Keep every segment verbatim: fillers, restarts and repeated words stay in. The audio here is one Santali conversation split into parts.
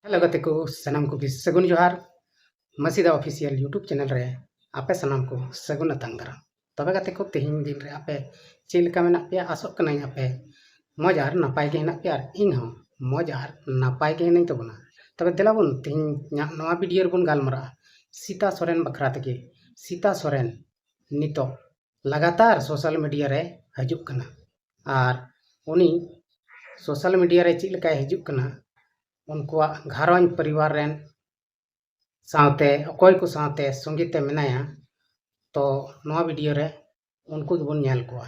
Hello ᱜᱟᱛᱮ ᱠᱚ, ᱥᱟᱱᱟᱢ ᱠᱚᱜᱮ ᱥᱟᱹᱜᱩᱱ ᱡᱚᱦᱟᱨ᱾ ᱢᱟᱹᱥᱤᱫᱟ Official YouTube channel ᱨᱮ ᱟᱯᱮ ᱥᱟᱱᱟᱢ ᱠᱚ ᱥᱟᱹᱜᱩᱱ ᱟᱛᱟᱝ ᱫᱟᱨᱟᱢ᱾ ᱛᱚᱵᱮ ᱜᱟᱛᱮ ᱠᱚ, ᱛᱮᱦᱮᱧ ᱫᱤᱱ ᱨᱮ ᱟᱯᱮ ᱪᱮᱫ ᱞᱮᱠᱟ ᱢᱮᱱᱟᱜ ᱯᱮᱭᱟ? ᱟᱥᱚᱜ ᱠᱟᱹᱱᱟᱹᱧ ᱟᱯᱮ ᱢᱚᱡᱽ ᱟᱨ ᱱᱟᱯᱟᱭ ᱜᱮ ᱦᱮᱱᱟᱜ ᱯᱮᱭᱟ ᱟᱨ ᱤᱧ ᱦᱚᱸ ᱢᱚᱡᱽ ᱟᱨ ᱱᱟᱯᱟᱭ ᱜᱮ ᱦᱮᱱᱟᱹᱧ ᱛᱟᱵᱚᱱᱟ᱾ ᱛᱚᱵᱮ ᱫᱮᱞᱟ ᱵᱚᱱ ᱛᱮᱦᱮᱧ ᱧᱟ-, ᱱᱚᱣᱟ video ᱨᱮᱵᱚᱱ ᱜᱟᱞᱢᱟᱨᱟᱜᱼᱟ ᱥᱤᱛᱟ ᱥᱚᱨᱮᱱ ᱵᱟᱠᱷᱨᱟ ᱛᱮᱜᱮ᱾ ᱥᱤᱛᱟ ᱥᱚᱨᱮᱱ ᱱᱤᱛᱚᱜ ᱞᱟᱜᱟᱛᱟᱨ social media ᱨᱮ ᱦᱤᱡᱩᱜ ᱠᱟᱱᱟ ᱟᱨ ᱩᱱᱤ social media ᱨᱮ ᱪᱮᱫ ᱞᱮᱠᱟᱭ ᱦᱤᱡᱩᱜ ᱠᱟᱱᱟ, ᱩᱱᱠᱩᱣᱟᱜ ᱜᱷᱟᱨᱚᱸᱡᱽ ᱯᱚᱨᱤᱵᱟᱨ ᱨᱮᱱ ᱥᱟᱶᱛᱮ ᱚᱠᱚᱭ ᱠᱚ ᱥᱟᱶᱛᱮ ᱥᱚᱸᱜᱮ ᱛᱮ ᱢᱮᱱᱟᱭᱟ, ᱛᱚ ᱱᱚᱣᱟ video ᱨᱮ ᱩᱱᱠᱩ ᱜᱮᱵᱚᱱ ᱧᱮᱞ ᱠᱚᱣᱟ᱾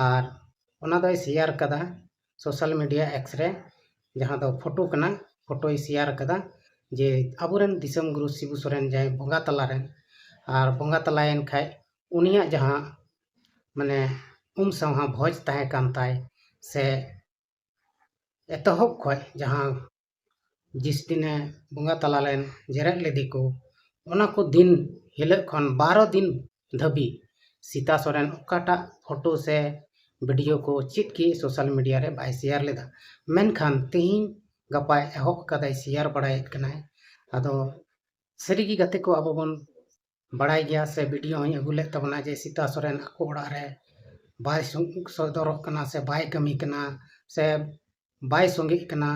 ᱟᱨ ᱚᱱᱟ ᱫᱚᱭ share ᱠᱟᱫᱟ social media X ᱨᱮ, ᱡᱟᱦᱟᱸ ᱫᱚ ᱯᱷᱳᱴᱳ ᱠᱟᱱᱟ, ᱯᱷᱳᱴᱳᱭ share ᱠᱟᱫᱟ ᱡᱮ ᱟᱵᱚᱨᱮᱱ ᱫᱤᱥᱚᱢ ᱜᱩᱨᱩ ᱥᱤᱵᱩ ᱥᱚᱨᱮᱱ ᱡᱟᱦᱟᱸᱭ ᱵᱚᱸᱜᱟ ᱛᱟᱞᱟ ᱨᱮᱱ, ᱟᱨ ᱵᱚᱸᱜᱟ ᱛᱟᱞᱟᱭᱮᱱ ᱠᱷᱟᱡ ᱩᱱᱤᱭᱟᱜ ᱡᱟᱦᱟᱸ ᱢᱟᱱᱮ ᱩᱢ ᱥᱟᱶᱦᱟ ᱵᱷᱚᱡᱽ ᱛᱟᱦᱮᱸ ᱠᱟᱱ ᱛᱟᱭ, ᱥᱮ ᱮᱛᱚᱦᱚᱵ ᱠᱷᱚᱡ ᱡᱟᱦᱟᱸ ᱡᱤᱥ ᱫᱤᱱᱮ ᱵᱚᱸᱜᱟ ᱛᱟᱞᱟ ᱞᱮᱱ ᱡᱮᱨᱮᱫ ᱞᱮᱫᱮ ᱠᱚ, ᱚᱱᱟ ᱠᱚ ᱫᱤᱱ ᱦᱤᱞᱳᱜ ᱠᱷᱚᱱ ᱵᱟᱨᱚ ᱫᱤᱱ ᱫᱷᱟᱹᱵᱤᱡ ᱥᱤᱛᱟ ᱥᱚᱨᱮᱱ ᱚᱠᱟᱴᱟᱜ ᱯᱷᱳᱴᱳ ᱥᱮ video ᱠᱚ ᱪᱮᱫ ᱜᱮ social media ᱨᱮ ᱵᱟᱭ share ᱞᱮᱫᱟ᱾ ᱢᱮᱱᱠᱷᱟᱱ ᱛᱮᱦᱮᱧ ᱜᱟᱯᱟ ᱮᱦᱚᱵ ᱠᱟᱫᱟᱭ, share ᱵᱟᱲᱟᱭᱮᱫ ᱠᱟᱱᱟᱭ᱾ ᱟᱫᱚ ᱥᱟᱹᱨᱤᱜᱮ ᱜᱟᱛᱮ ᱠᱚ, ᱟᱵᱚ ᱵᱚᱱ ᱵᱟᱲᱟᱭ ᱜᱮᱭᱟ ᱥᱮ video ᱦᱚᱸᱧ ᱟᱹᱜᱩ ᱞᱮᱫ ᱛᱟᱵᱚᱱᱟ ᱡᱮ ᱥᱤᱛᱟ ᱥᱚᱨᱮᱱ ᱟᱠᱚ ᱚᱲᱟᱜ ᱨᱮ ᱵᱟᱭ ᱥᱚ-, ᱥᱚᱫᱚᱨᱚᱜ ᱠᱟᱱᱟ ᱥᱮ ᱵᱟᱭ ᱠᱟᱹᱢᱤ ᱠᱟᱱᱟ ᱥᱮ ᱵᱟᱭ ᱥᱚᱸᱜᱮᱜ ᱠᱟᱱᱟ,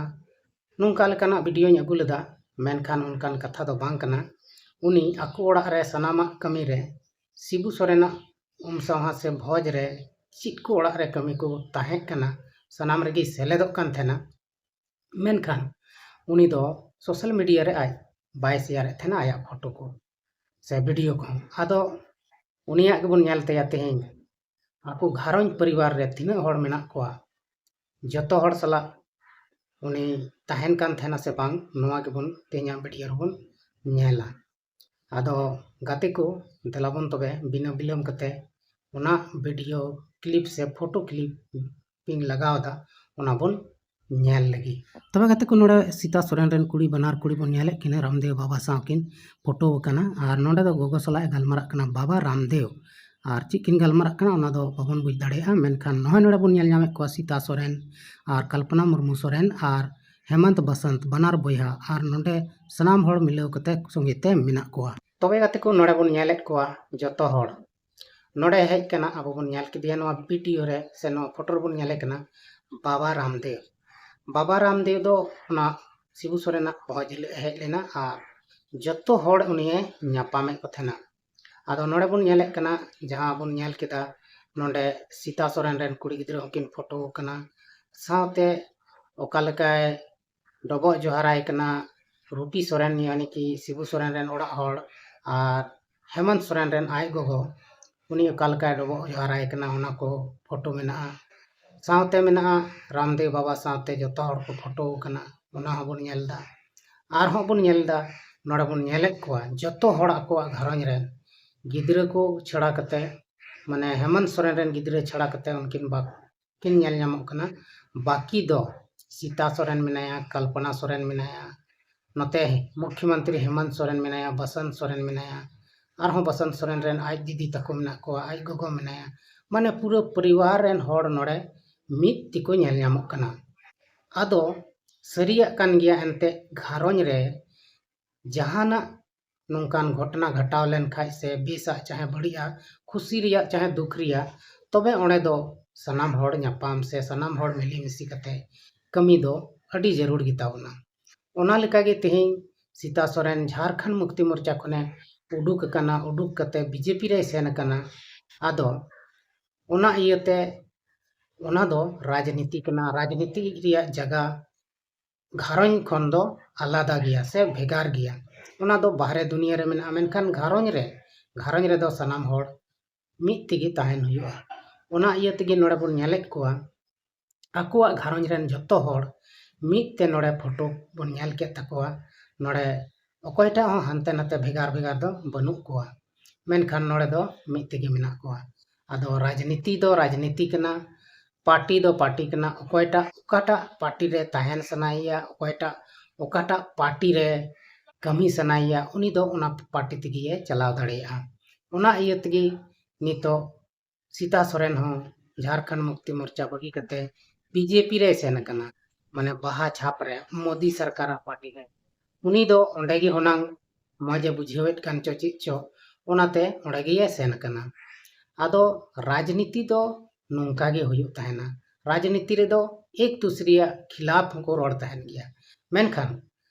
ᱱᱚᱝᱠᱟ ᱞᱮᱠᱟᱱᱟᱜ videoᱧ ᱟᱹᱜᱩ ᱞᱮᱫᱟ᱾ ᱢᱮᱱᱠᱷᱟᱱ ᱚᱱᱠᱟᱱ ᱠᱟᱛᱷᱟ ᱫᱚ ᱵᱟᱝ ᱠᱟᱱᱟ᱾ ᱩᱱᱤ ᱟᱠᱚ ᱚᱲᱟᱜ ᱨᱮ ᱥᱟᱱᱟᱢᱟᱜ ᱠᱟᱹᱢᱤ ᱨᱮ, ᱥᱤᱵᱩ ᱥᱚᱨᱮᱱᱟᱜ ᱩᱢ ᱥᱟᱶᱦᱟ ᱥᱮ ᱵᱷᱚᱡᱽ ᱨᱮ ᱪᱮᱫ ᱠᱚ ᱚᱲᱟᱜ ᱨᱮ ᱠᱟᱹᱢᱤ ᱠᱚ ᱛᱟᱦᱮᱸ ᱠᱟᱱᱟ, ᱥᱟᱱᱟᱢ ᱨᱮᱜᱮᱭ ᱥᱮᱞᱮᱫᱚᱜ ᱠᱟᱱ ᱛᱟᱦᱮᱱᱟ᱾ ᱢᱮᱱᱠᱷᱟᱱ ᱩᱱᱤ ᱫᱚ social media ᱨᱮ ᱟᱡ ᱵᱟᱭ share ᱮᱫ ᱛᱟᱦᱮᱱᱟ ᱟᱭᱟᱜ ᱯᱷᱳᱴᱳ ᱠᱚ ᱥᱮ video ᱠᱚᱦᱚᱸ᱾ ᱟᱫᱚ ᱩᱱᱤᱭᱟᱜ ᱜᱮᱵᱚᱱ ᱧᱮᱞ ᱛᱟᱭᱟ ᱛᱮᱦᱮᱧ ᱟᱠᱚ ᱜᱷᱟᱨᱚᱸᱡᱽ ᱯᱚᱨᱤᱵᱟᱨ ᱨᱮ ᱛᱤᱱᱟᱹᱜ ᱦᱚᱲ ᱢᱮᱱᱟᱜ ᱠᱚᱣᱟ, ᱡᱚᱛᱚ ᱦᱚᱲ ᱥᱟᱞᱟᱜ ᱩᱱᱤ ᱛᱟᱦᱮᱱ ᱠᱟᱱ ᱛᱟᱦᱮᱱᱟ ᱥᱮ ᱵᱟᱝ, ᱱᱚᱣᱟ ᱜᱮᱵᱚᱱ ᱛᱮᱦᱮᱧᱟᱜ video ᱨᱮᱵᱚᱱ ᱧᱮᱞᱟ᱾ ᱟᱫᱚ ᱜᱟᱛᱮ ᱠᱚ, ᱫᱮᱞᱟᱵᱚᱱ ᱛᱚᱵᱮ ᱵᱤᱱᱟᱹ ᱵᱤᱞᱚᱢ ᱠᱟᱛᱮ ᱚᱱᱟ video clip ᱥᱮ photo clip ᱤᱧ ᱞᱟᱜᱟᱣ ᱮᱫᱟ, ᱚᱱᱟ ᱵᱚᱱ ᱧᱮᱞ ᱞᱟᱹᱜᱤᱫ᱾ ᱛᱚᱵᱮ ᱜᱟᱛᱮ ᱠᱚ, ᱱᱚᱰᱮ ᱥᱤᱛᱟ ᱥᱚᱨᱮᱱ ᱨᱮᱱ ᱠᱩᱲᱤ, ᱵᱟᱱᱟᱨ ᱠᱩᱲᱤ ᱵᱚᱱ ᱧᱮᱞᱮᱫ ᱠᱤᱱᱟ, ᱨᱟᱢᱫᱮᱣ ᱵᱟᱵᱟ ᱥᱟᱶ ᱠᱤᱱ ᱯᱷᱳᱴᱳ ᱟᱠᱟᱱᱟ᱾ ᱟᱨ ᱱᱚᱰᱮ ᱫᱚ ᱜᱚᱜᱚ ᱥᱟᱞᱟᱜ ᱮ ᱜᱟᱞᱢᱟᱨᱟᱜ ᱠᱟᱱᱟ, ᱵᱟᱵᱟ ᱨᱟᱢᱫᱮᱣ᱾ ᱟᱨ ᱪᱮᱫ ᱠᱤᱱ ᱜᱟᱞᱢᱟᱨᱟᱜ ᱠᱟᱱᱟ, ᱚᱱᱟ ᱫᱚ ᱵᱟᱵᱚᱱ ᱵᱩᱡᱽ ᱫᱟᱲᱮᱭᱟᱜᱼᱟ᱾ ᱢᱮᱱᱠᱷᱟᱱ ᱱᱚᱜᱼᱚᱭ ᱱᱚᱰᱮ ᱵᱚᱱ ᱧᱮᱞ ᱧᱟᱢᱮᱫ ᱠᱚᱣᱟ ᱥᱤᱛᱟ ᱥᱚᱨᱮᱱ ᱟᱨ ᱠᱚᱞᱯᱚᱱᱟ ᱢᱩᱨᱢᱩ ᱥᱚᱨᱮᱱ ᱟᱨ ᱦᱮᱢᱚᱱᱛ ᱵᱟᱥᱚᱱᱛ ᱵᱟᱱᱟᱨ ᱵᱚᱭᱦᱟ ᱟᱨ ᱱᱚᱰᱮ ᱥᱟᱱᱟᱢ ᱦᱚᱲ ᱢᱤᱞᱟᱹᱣ ᱠᱟᱛᱮ ᱥᱚᱸᱜᱮ ᱛᱮ ᱢᱮᱱᱟᱜ ᱠᱚᱣᱟ᱾ ᱛᱚᱵᱮ ᱜᱟᱛᱮ ᱠᱚ, ᱱᱚᱰᱮ ᱵᱚᱱ ᱧᱮᱞᱮᱫ ᱠᱚᱣᱟ ᱡᱚᱛᱚ ᱦᱚᱲ᱾ ᱱᱚᱰᱮ ᱦᱮᱡ ᱠᱟᱱᱟ, ᱟᱵᱚ ᱵᱚᱱ ᱧᱮᱞ ᱠᱮᱫᱮᱭᱟ ᱱᱚᱣᱟ ᱵᱷᱤᱰᱤᱭᱳ ᱨᱮ ᱥᱮ ᱱᱚᱣᱟ ᱯᱷᱳᱴᱳ ᱨᱮᱵᱚᱱ ᱧᱮᱞᱮ ᱠᱟᱱᱟ ᱵᱟᱵᱟ ᱨᱟᱢᱫᱮᱣ᱾ ᱵᱟᱵᱟ ᱨᱟᱢᱫᱮᱣ ᱫᱚ ᱚᱱᱟ ᱥᱤᱵᱩ ᱥᱚᱨᱮᱱᱟᱜ ᱵᱚᱦᱚᱜ ᱡᱤᱞ ᱨᱮ ᱦᱮᱡ ᱞᱮᱱᱟ ᱟᱨ ᱡᱚᱛᱚ ᱦᱚᱲ ᱩᱱᱤᱭᱮ ᱧᱟᱯᱟᱢᱮᱫ ᱠᱚ ᱛᱟᱦᱮᱱᱟ᱾ ᱟᱫᱚ ᱱᱚᱰᱮ ᱵᱚᱱ ᱧᱮᱞᱮᱫ ᱠᱟᱱᱟ, ᱡᱟᱦᱟᱸ ᱵᱚᱱ ᱧᱮᱞ ᱠᱮᱫᱟ, ᱱᱚᱰᱮ ᱥᱤᱛᱟ ᱥᱚᱨᱮᱱ ᱨᱮᱱ ᱠᱩᱲᱤ ᱜᱤᱫᱽᱨᱟᱹ ᱦᱚᱸᱠᱤᱱ ᱯᱷᱳᱴᱳ ᱟᱠᱟᱱᱟ, ᱥᱟᱶᱛᱮ ᱚᱠᱟ ᱞᱮᱠᱟᱭ ᱰᱚᱵᱚᱜ ᱡᱚᱦᱟᱨᱟᱭ ᱠᱟᱱᱟ ᱨᱩᱯᱤ ᱥᱚᱨᱮᱱ, ᱭᱟᱱᱤ ᱠᱤ ᱥᱤᱵᱩ ᱥᱚᱨᱮᱱ ᱨᱮᱱ ᱚᱲᱟᱜ ᱦᱚᱲ, ᱟᱨ ᱦᱮᱢᱚᱱᱛ ᱥᱚᱨᱮᱱ ᱨᱮᱱ ᱟᱡ ᱜᱚᱜᱚ, ᱩᱱᱤ ᱚᱠᱟ ᱞᱮᱠᱟᱭ ᱰᱚᱵᱚᱜ ᱡᱚᱦᱟᱨᱟᱭ ᱠᱟᱱᱟ, ᱚᱱᱟ ᱠᱚ ᱯᱷᱳᱴᱳ ᱢᱮᱱᱟᱜᱼᱟ᱾ ᱥᱟᱶᱛᱮ ᱢᱮᱱᱟᱜᱼᱟ ᱨᱟᱢᱫᱮᱣ ᱵᱟᱵᱟ ᱥᱟᱶᱛᱮ ᱡᱚᱛᱚ ᱦᱚᱲ ᱠᱚ ᱯᱷᱳᱴᱳ ᱟᱠᱟᱱᱟ, ᱚᱱᱟ ᱦᱚᱸᱵᱚᱱ ᱧᱮᱞ ᱮᱫᱟ᱾ ᱟᱨᱦᱚᱸ ᱵᱚᱱ ᱧᱮᱞ ᱮᱫᱟ, ᱱᱚᱰᱮ ᱵᱚᱱ ᱧᱮᱞᱮᱫ ᱠᱚᱣᱟ ᱡᱚᱛᱚ ᱦᱚᱲ ᱟᱠᱚᱣᱟᱜ ᱜᱷᱟᱨᱚᱸᱡᱽ ᱨᱮᱱ ᱜᱤᱫᱽᱨᱟᱹ ᱠᱚ ᱪᱷᱟᱲᱟ ᱠᱟᱛᱮ, ᱢᱟᱱᱮ ᱦᱮᱢᱚᱱᱛ ᱥᱚᱨᱮᱱ ᱨᱮᱱ ᱜᱤᱫᱽᱨᱟᱹ ᱪᱷᱟᱲᱟ ᱠᱟᱛᱮ ᱩᱱᱠᱤᱱ ᱵᱟᱠᱤᱱ ᱧᱮᱞ ᱧᱟᱢᱚᱜ ᱠᱟᱱᱟ᱾ ᱵᱟᱹᱠᱤ ᱫᱚ ᱥᱤᱛᱟ ᱥᱚᱨᱮᱱ ᱢᱮᱱᱟᱭᱟ, ᱠᱚᱞᱯᱚᱱᱟ ᱥᱚᱨᱮᱱ ᱢᱮᱱᱟᱭᱟ, ᱱᱚᱛᱮ ᱢᱩᱠᱷᱭᱚᱢᱚᱱᱛᱨᱤ ᱦᱮᱢᱚᱱᱛ ᱥᱚᱨᱮᱱ ᱢᱮᱱᱟᱭᱟ, ᱵᱟᱥᱚᱱᱛ ᱥᱚᱨᱮᱱ ᱢᱮᱱᱟᱭᱟ, ᱟᱨᱦᱚᱸ ᱵᱟᱥᱚᱱᱛ ᱥᱚᱨᱮᱱ ᱨᱮᱱ ᱟᱡ ᱫᱤᱫᱤ ᱛᱟᱠᱚ ᱢᱮᱱᱟᱜ ᱠᱚᱣᱟ, ᱟᱡ ᱜᱚᱜᱚ ᱢᱮᱱᱟᱭᱟ᱾ ᱢᱟᱱᱮ ᱯᱩᱨᱟᱹ ᱯᱚᱨᱤᱵᱟᱨ ᱨᱮᱱ ᱦᱚᱲ ᱱᱚᱰᱮ ᱢᱤᱫ ᱛᱮᱠᱚ ᱧᱮᱞ ᱧᱟᱢᱚᱜ ᱠᱟᱱᱟ᱾ ᱟᱫᱚ ᱥᱟᱹᱨᱤᱭᱟᱜ ᱠᱟᱱ ᱜᱮᱭᱟ, ᱮᱱᱛᱮᱫ ᱜᱷᱟᱨᱚᱸᱡᱽ ᱨᱮ ᱡᱟᱦᱟᱱᱟᱜ ᱱᱚᱝᱠᱟᱱ ᱜᱷᱚᱴᱚᱱᱟ ᱜᱷᱟᱴᱟᱣ ᱞᱮᱱ ᱠᱷᱟᱡ ᱥᱮ ᱵᱮᱥᱟᱜ ᱪᱟᱦᱮ ᱵᱟᱹᱲᱤᱡᱟᱜ, ᱠᱷᱩᱥᱤ ᱨᱮᱭᱟᱜ ᱪᱟᱦᱮ ᱫᱩᱠ ᱨᱮᱭᱟᱜ, ᱛᱚᱵᱮ ᱚᱸᱰᱮ ᱫᱚ ᱥᱟᱱᱟᱢ ᱦᱚᱲ ᱧᱟᱯᱟᱢ ᱥᱮ ᱥᱟᱱᱟᱢ ᱦᱚᱲ ᱢᱤᱞᱮᱢᱤᱥᱮ ᱠᱟᱛᱮ ᱠᱟᱹᱢᱤ ᱫᱚ ᱟᱹᱰᱤ ᱡᱟᱹᱨᱩᱲ ᱜᱮᱛᱟ ᱵᱚᱱᱟ᱾ ᱚᱱᱟ ᱞᱮᱠᱟᱜᱮ ᱛᱮᱦᱮᱧ ᱥᱤᱛᱟ ᱥᱚᱨᱮᱱ ᱡᱷᱟᱲᱠᱷᱚᱸᱰ ᱢᱩᱠᱛᱤ ᱢᱳᱨᱪᱟ ᱠᱷᱚᱱᱮ ᱩᱰᱩᱠ ᱟᱠᱟᱱᱟ, ᱩᱰᱩᱠ ᱠᱟᱛᱮ ᱵᱤᱡᱮᱯᱤ ᱨᱮᱭ ᱥᱮᱱ ᱟᱠᱟᱱᱟ᱾ ᱟᱫᱚ ᱚᱱᱟ ᱤᱭᱟᱹᱛᱮ ᱚᱱᱟ ᱫᱚ ᱨᱟᱡᱽᱱᱤᱛᱤ ᱠᱟᱱᱟ, ᱨᱟᱡᱽᱱᱤᱛᱤ ᱨᱮᱭᱟᱜ ᱡᱟᱭᱜᱟ ᱜᱷᱟᱨᱚᱸᱡᱽ ᱠᱷᱚᱱ ᱫᱚ ᱟᱞᱟᱫᱟ ᱜᱮᱭᱟ ᱥᱮ ᱵᱷᱮᱜᱟᱨ ᱜᱮᱭᱟ᱾ ᱚᱱᱟ ᱫᱚ ᱵᱟᱦᱨᱮ ᱫᱩᱱᱤᱭᱟᱹ ᱨᱮ ᱢᱮᱱᱟᱜᱼᱟ, ᱢᱮᱱᱠᱷᱟᱱ ᱜᱷᱟᱨᱚᱸᱡᱽ ᱨᱮ, ᱜᱷᱟᱨᱚᱸᱡᱽ ᱨᱮᱫᱚ ᱥᱟᱱᱟᱢ ᱦᱚᱲ ᱢᱤᱫ ᱛᱮᱜᱮ ᱛᱟᱦᱮᱱ ᱦᱩᱭᱩᱜᱼᱟ᱾ ᱚᱱᱟ ᱤᱭᱟᱹ ᱛᱮᱜᱮ ᱱᱚᱰᱮ ᱵᱚᱱ ᱧᱮᱞᱮᱫ ᱠᱚᱣᱟ, ᱟᱠᱚᱣᱟᱜ ᱜᱷᱟᱨᱚᱸᱡᱽ ᱨᱮᱱ ᱡᱚᱛᱚ ᱦᱚᱲ ᱢᱤᱫ ᱛᱮ ᱱᱚᱰᱮ ᱯᱷᱳᱴᱳ ᱵᱚᱱ ᱧᱮᱞ ᱠᱮᱫ ᱛᱟᱠᱚᱣᱟ᱾ ᱱᱚᱰᱮ ᱚᱠᱚᱭᱴᱟᱜ ᱦᱚᱸ ᱦᱟᱱᱛᱮ ᱱᱟᱛᱮ ᱵᱷᱮᱜᱟᱨ ᱵᱷᱮᱜᱟᱨ ᱫᱚ ᱵᱟᱹᱱᱩᱜ ᱠᱚᱣᱟ, ᱢᱮᱱᱠᱷᱟᱱ ᱱᱚᱰᱮ ᱫᱚ ᱢᱤᱫ ᱛᱮᱜᱮ ᱢᱮᱱᱟᱜ ᱠᱚᱣᱟ᱾ ᱟᱫᱚ ᱨᱟᱡᱽᱱᱤᱛᱤ ᱫᱚ ᱨᱟᱡᱽᱱᱤᱛᱤ ᱠᱟᱱᱟ, ᱯᱟᱨᱴᱤ ᱫᱚ ᱯᱟᱨᱴᱤ ᱠᱟᱱᱟ᱾ ᱚᱠᱚᱭᱴᱟᱜ ᱚᱠᱟᱴᱟᱜ ᱯᱟᱨᱴᱤ ᱨᱮ ᱛᱟᱦᱮᱱ ᱥᱟᱱᱟᱭᱮᱭᱟ, ᱚᱠᱚᱭᱴᱟᱜ ᱚᱠᱟᱴᱟᱜ ᱯᱟᱨᱴᱤ ᱨᱮ ᱠᱟᱹᱢᱤ ᱥᱟᱱᱟᱭᱮᱭᱟ, ᱩᱱᱤ ᱫᱚ ᱚᱱᱟ ᱯᱟᱨᱴᱤ ᱛᱮᱜᱮ ᱪᱟᱞᱟᱣ ᱫᱟᱲᱮᱭᱟᱜᱼᱟ᱾ ᱚᱱᱟ ᱤᱭᱟᱹ ᱛᱮᱜᱮ ᱱᱤᱛᱚᱜ ᱥᱤᱛᱟ ᱥᱚᱨᱮᱱ ᱦᱚᱸ ᱡᱷᱟᱲᱠᱷᱚᱸᱰ ᱢᱩᱠᱛᱤ ᱢᱳᱨᱪᱟ ᱵᱟᱹᱜᱤ ᱠᱟᱛᱮ ᱵᱤᱡᱮᱯᱤ ᱨᱮᱭ ᱥᱮᱱ ᱟᱠᱟᱱᱟ᱾ ᱢᱟᱱᱮ ᱵᱟᱦᱟ ᱪᱷᱟᱯ ᱨᱮ ᱢᱳᱫᱤ ᱥᱚᱨᱠᱟᱨᱟᱜ ᱯᱟᱨᱴᱤ ᱨᱮ, ᱩᱱᱤ ᱫᱚ ᱚᱸᱰᱮ ᱜᱮ ᱦᱩᱱᱟᱝ ᱢᱚᱡᱽ ᱮ ᱵᱩᱡᱷᱟᱹᱣᱮᱫ ᱠᱟᱱ ᱪᱚ ᱪᱮᱫ ᱪᱚ, ᱚᱱᱟᱛᱮ ᱚᱸᱰᱮ ᱜᱮᱭ ᱥᱮᱱ ᱟᱠᱟᱱᱟ᱾ ᱟᱫᱚ ᱨᱟᱡᱽᱱᱤᱛᱤ ᱫᱚ ᱱᱚᱝᱠᱟ ᱜᱮ ᱦᱩᱭᱩᱜ ᱛᱟᱦᱮᱱᱟ᱾ ᱨᱟᱡᱽᱱᱤᱛᱤ ᱨᱮᱫᱚ ᱮᱠ ᱫᱩᱥᱨᱤᱭᱟᱜ ᱠᱷᱤᱞᱟᱯ ᱦᱚᱸᱠᱚ ᱨᱚᱲ ᱛᱟᱦᱮᱱ ᱜᱮᱭᱟ, ᱢᱮᱱᱠᱷᱟᱱ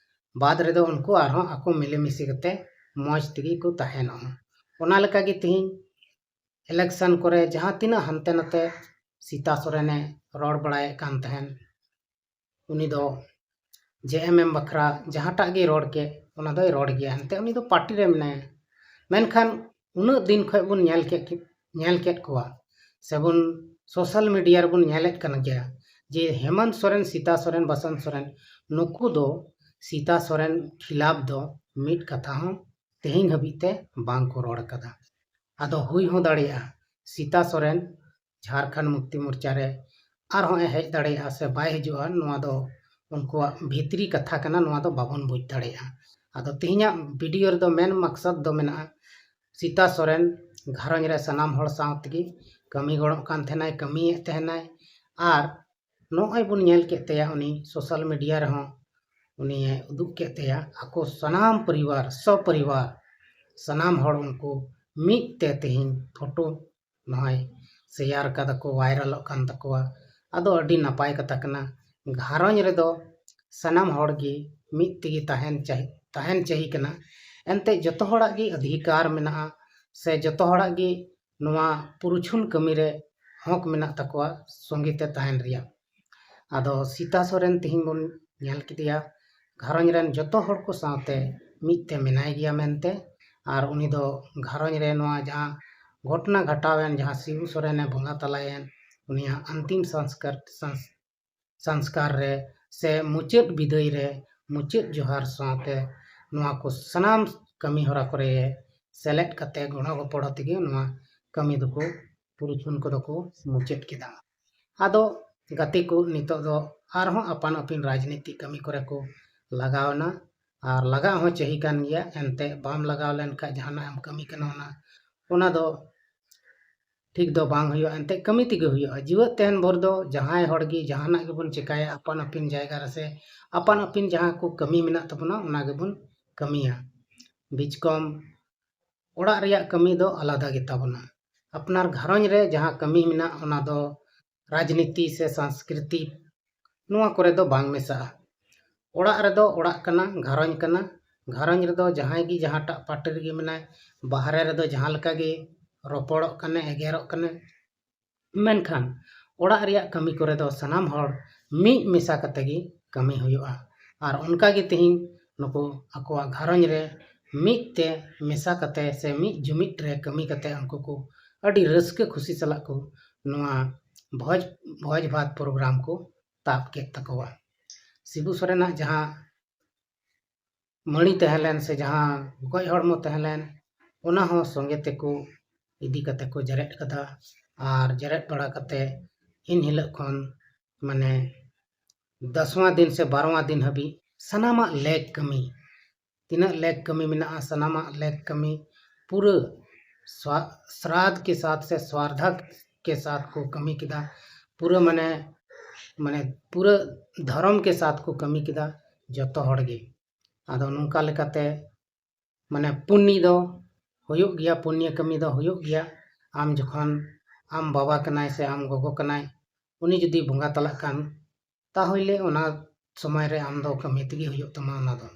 ᱵᱟᱫ ᱨᱮᱫᱚ ᱩᱱᱠᱩ ᱟᱨᱦᱚᱸ ᱟᱠᱚ ᱢᱤᱞᱮᱢᱤᱥᱮ ᱠᱟᱛᱮ ᱢᱚᱡᱽ ᱛᱮᱜᱮ ᱠᱚ ᱛᱟᱦᱮᱱᱚᱜᱼᱟ᱾ ᱚᱱᱟ ᱞᱮᱠᱟ ᱜᱮ ᱛᱮᱦᱮᱧ election ᱠᱚᱨᱮ ᱡᱟᱦᱟᱸ ᱛᱤᱱᱟᱹᱜ ᱦᱟᱱᱛᱮ ᱱᱟᱛᱮ ᱥᱤᱛᱟ ᱥᱚᱨᱮᱱᱮ ᱨᱚᱲ ᱵᱟᱲᱟᱭᱮᱫ ᱠᱟᱱ ᱛᱟᱦᱮᱱ, ᱩᱱᱤ ᱫᱚ J M M ᱵᱟᱠᱷᱨᱟ ᱡᱟᱦᱟᱸᱴᱟᱜ ᱜᱮᱭ ᱨᱚᱲ ᱠᱮᱫ, ᱚᱱᱟ ᱫᱚᱭ ᱨᱚᱲ ᱜᱮᱭᱟ, ᱮᱱᱛᱮ ᱩᱱᱤ ᱫᱚ ᱯᱟᱨᱴᱤ ᱨᱮ ᱢᱮᱱᱟᱭᱟ᱾ ᱢᱮᱱᱠᱷᱟᱱ ᱩᱱᱟᱹᱜ ᱫᱤᱱ ᱠᱷᱚᱱ ᱵᱚᱱ ᱧᱮᱞ ᱠᱮᱫ, ᱧᱮᱞ ᱠᱮᱫ ᱠᱚᱣᱟ, ᱥᱮᱵᱚᱱ social media ᱨᱮᱵᱚᱱ ᱧᱮᱞᱮᱫ ᱠᱟᱱ ᱜᱮᱭᱟ ᱡᱮ ᱦᱮᱢᱚᱱᱛ ᱥᱚᱨᱮᱱ, ᱥᱤᱛᱟ ᱥᱚᱨᱮᱱ, ᱵᱟᱥᱚᱱᱛ ᱥᱚᱨᱮᱱ, ᱱᱩᱠᱩ ᱫᱚ ᱥᱤᱛᱟ ᱥᱚᱨᱮᱱ ᱠᱷᱤᱞᱟᱯ ᱫᱚ ᱢᱤᱫ ᱠᱟᱛᱷᱟ ᱦᱚᱸ ᱛᱮᱦᱮᱧ ᱦᱟᱹᱵᱤᱡ ᱛᱮ ᱵᱟᱝ ᱠᱚ ᱨᱚᱲ ᱠᱟᱫᱟ᱾ ᱟᱫᱚ ᱦᱩᱭ ᱦᱚᱸ ᱫᱟᱲᱮᱭᱟᱜᱼᱟ ᱥᱤᱛᱟ ᱥᱚᱨᱮᱱ ᱡᱷᱟᱲᱠᱷᱚᱸᱰ ᱢᱩᱠᱛᱤ ᱢᱳᱨᱪᱟ ᱨᱮ ᱟᱨᱦᱚᱸ ᱮ ᱦᱮᱡ ᱫᱟᱲᱮᱭᱟᱜᱼᱟ ᱥᱮ ᱵᱟᱭ ᱦᱤᱡᱩᱜᱼᱟ, ᱱᱚᱣᱟ ᱫᱚ ᱩᱱᱠᱩᱣᱟᱜ ᱵᱷᱤᱛᱨᱤ ᱠᱟᱛᱷᱟ ᱠᱟᱱᱟ, ᱱᱚᱣᱟ ᱫᱚ ᱵᱟᱵᱚᱱ ᱵᱩᱡᱽ ᱫᱟᱲᱮᱭᱟᱜᱼᱟ᱾ ᱟᱫᱚ ᱛᱮᱦᱮᱧᱟᱜ video ᱨᱮᱫᱚ ᱢᱮᱱ ᱢᱟᱠᱥᱟᱫ ᱫᱚ ᱢᱮᱱᱟᱜᱼᱟ, ᱥᱤᱛᱟ ᱥᱚᱨᱮᱱ ᱜᱷᱟᱨᱚᱸᱡᱽ ᱨᱮ ᱥᱟᱱᱟᱢ ᱦᱚᱲ ᱥᱟᱶ ᱛᱮᱜᱮ ᱠᱟᱹᱢᱤ ᱜᱚᱲᱚᱜ ᱠᱟᱱ ᱛᱟᱦᱮᱱᱟᱭ, ᱠᱟᱹᱢᱤᱭᱮᱫ ᱛᱟᱦᱮᱱᱟᱭ᱾ ᱟᱨ ᱱᱚᱜᱼᱚᱭ ᱵᱚᱱ ᱧᱮᱞ ᱠᱮᱫ ᱛᱟᱭᱟ, ᱩᱱᱤ social media ᱨᱮᱦᱚᱸ ᱩᱱᱤᱭᱮ ᱩᱫᱩᱜ ᱠᱮᱫ ᱛᱟᱭᱟ, ᱟᱠᱚ ᱥᱟᱱᱟᱢ ᱯᱚᱨᱤᱵᱟᱨ, ᱥᱚᱯᱚᱨᱤᱵᱟᱨ, ᱥᱟᱱᱟᱢ ᱦᱚᱲ ᱩᱱᱠᱩ ᱢᱤᱫ ᱛᱮ ᱛᱮᱦᱮᱧ ᱯᱷᱳᱴᱳ ᱱᱚᱜᱼᱚᱭ share ᱠᱟᱫᱟ ᱠᱚ, viralᱚᱜ ᱠᱟᱱ ᱛᱟᱠᱚᱣᱟ᱾ ᱟᱫᱚ ᱟᱹᱰᱤ ᱱᱟᱯᱟᱭ ᱠᱟᱛᱷᱟ ᱠᱟᱱᱟ, ᱜᱷᱟᱨᱚᱸᱡᱽ ᱨᱮᱫᱚ ᱥᱟᱱᱟᱢ ᱦᱚᱲ ᱜᱮ ᱢᱤᱫ ᱛᱮᱜᱮ ᱛᱟᱦᱮᱱ ᱪᱟᱹᱦᱤ, ᱛᱟᱦᱮᱱ ᱪᱟᱹᱦᱤ ᱠᱟᱱᱟ᱾ ᱮᱱᱛᱮ ᱡᱚᱛᱚ ᱦᱚᱲᱟᱜ ᱜᱮ ᱚᱫᱷᱤᱠᱟᱨ ᱢᱮᱱᱟᱜᱼᱟ, ᱥᱮ ᱡᱚᱛᱚ ᱦᱚᱲᱟᱜ ᱜᱮ ᱱᱚᱣᱟ ᱯᱩᱨᱩᱪᱷᱩᱱ ᱠᱟᱹᱢᱤ ᱨᱮ ᱦᱚᱠ ᱢᱮᱱᱟᱜ ᱛᱟᱠᱚᱣᱟ ᱥᱚᱸᱜᱮ ᱛᱮ ᱛᱟᱦᱮᱱ ᱨᱮᱭᱟᱜ᱾ ᱟᱫᱚ ᱥᱤᱛᱟ ᱥᱚᱨᱮᱱ ᱛᱮᱦᱮᱧ ᱵᱚᱱ ᱧᱮᱞ ᱠᱮᱫᱮᱭᱟ, ᱜᱷᱟᱨᱚᱸᱡᱽ ᱨᱮᱱ ᱡᱚᱛᱚ ᱦᱚᱲ ᱠᱚ ᱥᱟᱶᱛᱮ ᱢᱤᱫ ᱛᱮ ᱢᱮᱱᱟᱭ ᱜᱮᱭᱟ ᱢᱮᱱᱛᱮ᱾ ᱟᱨ ᱩᱱᱤ ᱫᱚ ᱜᱷᱟᱨᱚᱸᱡᱽ ᱨᱮ ᱱᱚᱣᱟ ᱡᱟᱦᱟᱸ ᱜᱷᱚᱴᱚᱱᱟ ᱜᱷᱟᱴᱟᱣᱮᱱ, ᱡᱟᱦᱟᱸ ᱥᱤᱵᱩ ᱥᱚᱨᱮᱱᱮ ᱵᱚᱸᱜᱟ ᱛᱟᱞᱟᱭᱮᱱ, ᱩᱱᱤᱭᱟᱜ ᱟᱱᱛᱤᱢ ᱥᱚᱝᱥᱠᱟᱨ, ᱥᱚᱝᱥ-, ᱥᱚᱝᱥᱠᱟᱨ ᱨᱮ ᱥᱮ ᱢᱩᱪᱟᱹᱫ ᱵᱤᱫᱟᱹᱭ ᱨᱮ ᱢᱩᱪᱟᱹᱫ ᱡᱚᱦᱟᱨ ᱥᱟᱶᱛᱮ ᱱᱚᱣᱟ ᱠᱚ ᱥᱟᱱᱟᱢ ᱠᱟᱹᱢᱤ ᱦᱚᱨᱟ ᱠᱚᱨᱮ ᱥᱮᱞᱮᱫ ᱠᱟᱛᱮ ᱜᱚᱲᱚ ᱜᱚᱯᱚᱲᱚ ᱛᱮᱜᱮ ᱱᱚᱣᱟ ᱠᱟᱹᱢᱤ ᱫᱚᱠᱚ ᱯᱩᱨᱩᱪᱷᱩᱱ ᱠᱚᱫᱚ ᱠᱚ ᱢᱩᱪᱟᱹᱫ ᱠᱮᱫᱟ᱾ ᱟᱫᱚ ᱜᱟᱛᱮ ᱠᱚ ᱱᱤᱛᱚᱜ ᱫᱚ ᱟᱨᱦᱚᱸ ᱟᱯᱟᱱ ᱟᱹᱯᱤᱱ ᱨᱟᱡᱽᱱᱤᱛᱤ ᱠᱟᱹᱢᱤ ᱠᱚᱨᱮ ᱠᱚ ᱞᱟᱜᱟᱣ ᱮᱱᱟ, ᱟᱨ ᱞᱟᱜᱟᱜ ᱦᱚᱸ ᱪᱟᱹᱦᱤ ᱠᱟᱱ ᱜᱮᱭᱟ, ᱮᱱᱛᱮ ᱵᱟᱢ ᱞᱟᱜᱟᱣ ᱞᱮᱱᱠᱷᱟᱱ ᱡᱟᱦᱟᱱᱟᱜ ᱮᱢ ᱠᱟᱹᱢᱤ ᱠᱟᱱᱟ ᱚᱱᱟ, ᱚᱱᱟ ᱫᱚ ᱴᱷᱤᱠ ᱫᱚ ᱵᱟᱝ ᱦᱩᱭᱩᱜᱼᱟ, ᱮᱱᱛᱮᱫ ᱠᱟᱹᱢᱤ ᱛᱮᱜᱮ ᱦᱩᱭᱩᱜᱼᱟ᱾ ᱡᱤᱣᱮᱫ ᱛᱟᱦᱮᱱ ᱵᱷᱳᱨ ᱫᱚ ᱡᱟᱦᱟᱸᱭ ᱦᱚᱲ ᱜᱮ ᱡᱟᱦᱟᱱᱟᱜ ᱜᱮᱵᱚᱱ ᱪᱮᱠᱟᱭᱟ, ᱟᱯᱟᱱ ᱟᱹᱯᱤᱱ ᱡᱟᱭᱜᱟ ᱨᱮᱥᱮ ᱟᱯᱟᱱ ᱟᱹᱯᱤᱱ ᱡᱟᱦᱟᱸ ᱠᱚ ᱠᱟᱹᱢᱤ ᱢᱮᱱᱟᱜ ᱛᱟᱵᱚᱱᱟ, ᱚᱱᱟ ᱜᱮᱵᱚᱱ ᱠᱟᱹᱢᱤᱭᱟ᱾ ᱵᱤᱪᱠᱚᱢ ᱚᱲᱟᱜ ᱨᱮᱭᱟᱜ ᱠᱟᱹᱢᱤ ᱫᱚ ᱟᱞᱟᱫᱟ ᱜᱮᱛᱟ ᱵᱚᱱᱟ᱾ ᱟᱯᱱᱟᱨ ᱜᱷᱟᱨᱚᱸᱡᱽ ᱨᱮ ᱡᱟᱦᱟᱸ ᱠᱟᱹᱢᱤ ᱢᱮᱱᱟᱜ, ᱚᱱᱟ ᱫᱚ ᱨᱟᱡᱽᱱᱤᱛᱤ ᱥᱮ ᱥᱟᱝᱥᱠᱨᱤᱛᱤ, ᱱᱚᱣᱟ ᱠᱚᱨᱮ ᱫᱚ ᱵᱟᱝ ᱢᱮᱥᱟᱜᱼᱟ᱾ ᱚᱲᱟᱜ ᱨᱮᱫᱚ ᱚᱲᱟᱜ ᱠᱟᱱᱟ, ᱜᱷᱟᱨᱚᱸᱡᱽ ᱠᱟᱱᱟ᱾ ᱜᱷᱟᱨᱚᱸᱡᱽ ᱨᱮᱫᱚ ᱡᱟᱦᱟᱸᱭ ᱜᱮ ᱡᱟᱦᱟᱸᱴᱟᱜ ᱯᱟᱨᱴᱤ ᱨᱮᱜᱮ ᱢᱮᱱᱟᱭ, ᱵᱟᱦᱨᱮ ᱨᱮᱫᱚ ᱡᱟᱦᱟᱸ ᱞᱮᱠᱟ ᱜᱮ ᱨᱚᱯᱚᱲᱚᱜ ᱠᱟᱱᱮ, ᱮᱜᱮᱨᱚᱜ ᱠᱟᱱᱮ, ᱢᱮᱱᱠᱷᱟᱱ ᱚᱲᱟᱜ ᱨᱮᱭᱟᱜ ᱠᱟᱹᱢᱤ ᱠᱚᱨᱮ ᱫᱚ ᱥᱟᱱᱟᱢ ᱦᱚᱲ ᱢᱤᱫ ᱢᱮᱥᱟ ᱠᱟᱛᱮ ᱜᱮ ᱠᱟᱹᱢᱤ ᱦᱩᱭᱩᱜᱼᱟ᱾ ᱟᱨ ᱚᱱᱠᱟ ᱜᱮ ᱛᱮᱦᱮᱧ ᱱᱩᱠᱩ ᱟᱠᱚᱣᱟᱜ ᱜᱷᱟᱨᱚᱸᱡᱽ ᱨᱮ ᱢᱤᱫ ᱛᱮ ᱢᱮᱥᱟ ᱠᱟᱛᱮ ᱥᱮ ᱢᱤᱫ ᱡᱩᱢᱤᱫ ᱨᱮ ᱠᱟᱹᱢᱤ ᱠᱟᱛᱮ ᱩᱱᱠᱩ ᱠᱚ ᱟᱹᱰᱤ ᱨᱟᱹᱥᱠᱟᱹ ᱠᱷᱩᱥᱤ ᱥᱟᱞᱟᱜ ᱠᱚ ᱱᱚᱣᱟ ᱵᱷᱚᱡᱽ, ᱵᱷᱚᱡᱽ ᱵᱷᱟᱛ ᱯᱨᱳᱜᱨᱟᱢ ᱠᱚ ᱛᱟᱵ ᱠᱮᱫ ᱛᱟᱠᱚᱣᱟ᱾ ᱥᱤᱵᱩ ᱥᱚᱨᱮᱱᱟᱜ ᱡᱟᱦᱟᱸ ᱢᱟᱹᱲᱤ ᱛᱟᱦᱮᱸ ᱞᱮᱱ ᱥᱮ ᱡᱟᱦᱟᱸ ᱜᱚᱡ ᱦᱚᱲᱢᱚ ᱛᱟᱦᱮᱸ ᱞᱮᱱ, ᱚᱱᱟ ᱦᱚᱸ ᱥᱚᱸᱜᱮ ᱛᱮᱠᱚ ᱤᱫᱤ ᱠᱟᱛᱮ ᱠᱚ ᱡᱮᱨᱮᱫ ᱠᱟᱫᱟ᱾ ᱟᱨ ᱡᱮᱨᱮᱫ ᱵᱟᱲᱟ ᱠᱟᱛᱮ ᱤᱱ ᱦᱤᱞᱳᱜ ᱠᱷᱚᱱ ᱢᱟᱱᱮ ᱫᱚᱥᱣᱟᱸ ᱫᱤᱱ ᱥᱮ ᱵᱟᱨᱚᱣᱟᱸ ᱫᱤᱱ ᱦᱟᱹᱵᱤᱡ ᱥᱟᱱᱟᱢᱟᱜ ᱞᱮᱠ ᱠᱟᱹᱢᱤ, ᱛᱤᱱᱟᱹᱜ ᱞᱮᱠ ᱠᱟᱹᱢᱤ ᱢᱮᱱᱟᱜᱼᱟ, ᱥᱟᱱᱟᱢᱟᱜ ᱞᱮᱠ ᱠᱟᱹᱢᱤ ᱯᱩᱨᱟᱹ ᱥᱣᱟ-, ᱥᱨᱟᱫᱷ ᱠᱮ ᱥᱟᱛᱷ ᱥᱮ ᱥᱣᱟᱨᱫᱷᱟ ᱠᱮ ᱥᱟᱛᱷ ᱠᱚ ᱠᱟᱹᱢᱤ ᱠᱮᱫᱟ᱾ ᱯᱩᱨᱟᱹ ᱢᱟᱱᱮ, ᱢᱟᱱᱮ ᱯᱩᱨᱟᱹ ᱫᱷᱚᱨᱚᱢ ᱠᱮ ᱥᱟᱛᱷ ᱠᱚ ᱠᱟᱹᱢᱤ ᱠᱮᱫᱟ ᱡᱚᱛᱚ ᱦᱚᱲ ᱜᱮ᱾ ᱟᱫᱚ ᱱᱚᱝᱠᱟ ᱞᱮᱠᱟᱛᱮ ᱢᱟᱱᱮ ᱯᱩᱱᱱᱤ ᱫᱚ ᱦᱩᱭᱩᱜ ᱜᱮᱭᱟ, ᱯᱩᱱᱱᱤᱭᱟᱹ ᱠᱟᱹᱢᱤ ᱫᱚ ᱦᱩᱭᱩᱜ ᱜᱮᱭᱟ᱾ ᱟᱢ ᱡᱚᱠᱷᱚᱱ ᱟᱢ ᱵᱟᱵᱟ ᱠᱟᱱᱟᱭ ᱥᱮ ᱟᱢ ᱜᱚᱜᱚ ᱠᱟᱱᱟᱭ, ᱩᱱᱤ ᱡᱩᱫᱤ ᱵᱚᱸᱜᱟ ᱛᱟᱞᱟᱜ ᱠᱷᱟᱱ, ᱛᱟᱦᱚᱞᱮ ᱚᱱᱟ ᱥᱚᱢᱚᱭ ᱨᱮ ᱟᱢ ᱫᱚ ᱠᱟᱹᱢᱤ ᱛᱮᱜᱮ ᱦᱩᱭᱩᱜ ᱛᱟᱢᱟ ᱚᱱᱟ ᱫᱚ᱾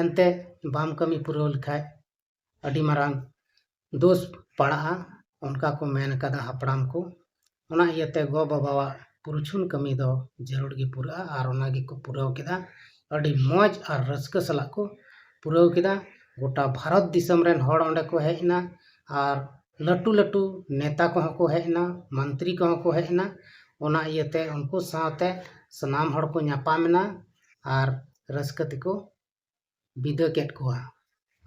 ᱮᱱᱛᱮ ᱵᱟᱢ ᱠᱟᱹᱢᱤ ᱯᱩᱨᱟᱹᱣ ᱞᱮᱠᱷᱟᱡ ᱟᱹᱰᱤ ᱢᱟᱨᱟᱝ ᱫᱳᱥ ᱯᱟᱲᱟᱜᱼᱟ, ᱚᱱᱠᱟ ᱠᱚ ᱢᱮᱱ ᱠᱟᱫᱟ ᱦᱟᱯᱲᱟᱢ ᱠᱚ᱾ ᱚᱱᱟ ᱤᱭᱟᱹᱛᱮ ᱜᱚ ᱵᱟᱵᱟᱣᱟᱜ ᱯᱩᱨᱩᱪᱷᱩᱱ ᱠᱟᱹᱢᱤ ᱫᱚ ᱡᱟᱹᱨᱩᱲ ᱜᱮ ᱯᱩᱨᱟᱹᱜᱼᱟ, ᱟᱨ ᱚᱱᱟ ᱜᱮᱠᱚ ᱯᱩᱨᱟᱹᱣ ᱠᱮᱫᱟ᱾ ᱟᱹᱰᱤ ᱢᱚᱡᱽ ᱟᱨ ᱨᱟᱹᱥᱠᱟᱹ ᱥᱟᱞᱟᱜ ᱠᱚ ᱯᱩᱨᱟᱹᱣ ᱠᱮᱫᱟ᱾ ᱜᱚᱴᱟ ᱵᱷᱟᱨᱚᱛ ᱫᱤᱥᱚᱢ ᱨᱮᱱ ᱦᱚᱲ ᱚᱸᱰᱮ ᱠᱚ ᱦᱮᱡ ᱮᱱᱟ, ᱟᱨ ᱞᱟᱹᱴᱩ ᱞᱟᱹᱴᱩ ᱱᱮᱛᱟ ᱠᱚᱦᱚᱸ ᱠᱚ ᱦᱮᱡ ᱮᱱᱟ, ᱢᱚᱱᱛᱨᱤ ᱠᱚᱦᱚᱸ ᱠᱚ ᱦᱮᱡ ᱮᱱᱟ᱾ ᱚᱱᱟ ᱤᱭᱟᱹᱛᱮ ᱩᱱᱠᱩ ᱥᱟᱶᱛᱮ ᱥᱟᱱᱟᱢ ᱦᱚᱲ ᱠᱚ ᱧᱟᱯᱟᱢ ᱮᱱᱟ ᱟᱨ ᱨᱟᱹᱥᱠᱟᱹ ᱛᱮᱠᱚ ᱵᱤᱫᱟᱹ ᱠᱮᱫ ᱠᱚᱣᱟ᱾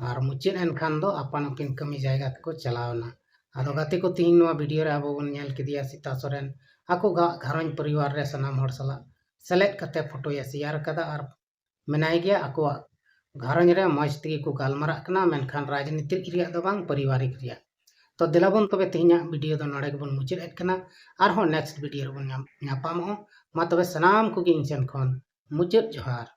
ᱟᱨ ᱢᱩᱪᱟᱹᱫ ᱮᱱ ᱠᱷᱟᱱ ᱫᱚ ᱟᱯᱟᱱ ᱟᱹᱯᱤᱱ ᱠᱟᱹᱢᱤ ᱡᱟᱭᱜᱟ ᱛᱮᱠᱚ ᱪᱟᱞᱟᱣ ᱮᱱᱟ᱾ ᱟᱫᱚ ᱜᱟᱛᱮ ᱠᱚ, ᱛᱤᱦᱤᱧ ᱱᱚᱣᱟ ᱵᱷᱤᱰᱤᱭᱳ ᱨᱮ ᱟᱵᱚ ᱵᱚᱱ ᱧᱮᱞ ᱠᱮᱫᱮᱭᱟ ᱥᱤᱛᱟ ᱥᱚᱨᱮᱱ ᱟᱠᱚ ᱜᱟ-, ᱜᱷᱟᱨᱚᱸᱡᱽ ᱯᱚᱨᱤᱵᱟᱨ ᱨᱮ ᱥᱟᱱᱟᱢ ᱦᱚᱲ ᱥᱟᱞᱟᱜ ᱥᱮᱞᱮᱫ ᱠᱟᱛᱮ ᱯᱷᱳᱴᱳᱭ ᱥᱮᱭᱟᱨ ᱠᱟᱫᱟ ᱟᱨ ᱢᱮᱱᱟᱭ ᱜᱮᱭᱟ᱾ ᱟᱠᱚᱣᱟᱜ ᱜᱷᱟᱨᱚᱸᱡᱽ ᱨᱮ ᱢᱚᱡᱽ ᱛᱮᱜᱮ ᱠᱚ ᱜᱟᱞᱢᱟᱨᱟᱜ ᱠᱟᱱᱟ, ᱢᱮᱱᱠᱷᱟᱱ ᱨᱟᱡᱽᱱᱤᱛᱤ ᱨᱮᱭᱟᱜ ᱫᱚ ᱵᱟᱝ, ᱯᱟᱨᱤᱵᱟᱨᱤᱠ ᱨᱮᱭᱟᱜ᱾ ᱛᱚ ᱫᱮᱞᱟ ᱵᱚᱱ ᱛᱚᱵᱮ ᱛᱮᱦᱮᱧᱟᱜ video ᱫᱚ ᱱᱚᱰᱮ ᱜᱮᱵᱚᱱ ᱢᱩᱪᱟᱹᱫ ᱮᱫ ᱠᱟᱱᱟ᱾ ᱟᱨᱦᱚᱸ next video ᱨᱮᱵᱚᱱ ᱧᱟᱢ ᱧᱟᱯᱟᱢᱚᱜᱼᱟ᱾ ᱢᱟ ᱛᱚᱵᱮ ᱥᱟᱱᱟᱢ ᱠᱚᱜᱮ ᱤᱧ ᱥᱮᱱ ᱠᱷᱚᱱ ᱢᱩᱪᱟᱹᱫ ᱡᱚᱦᱟᱨ᱾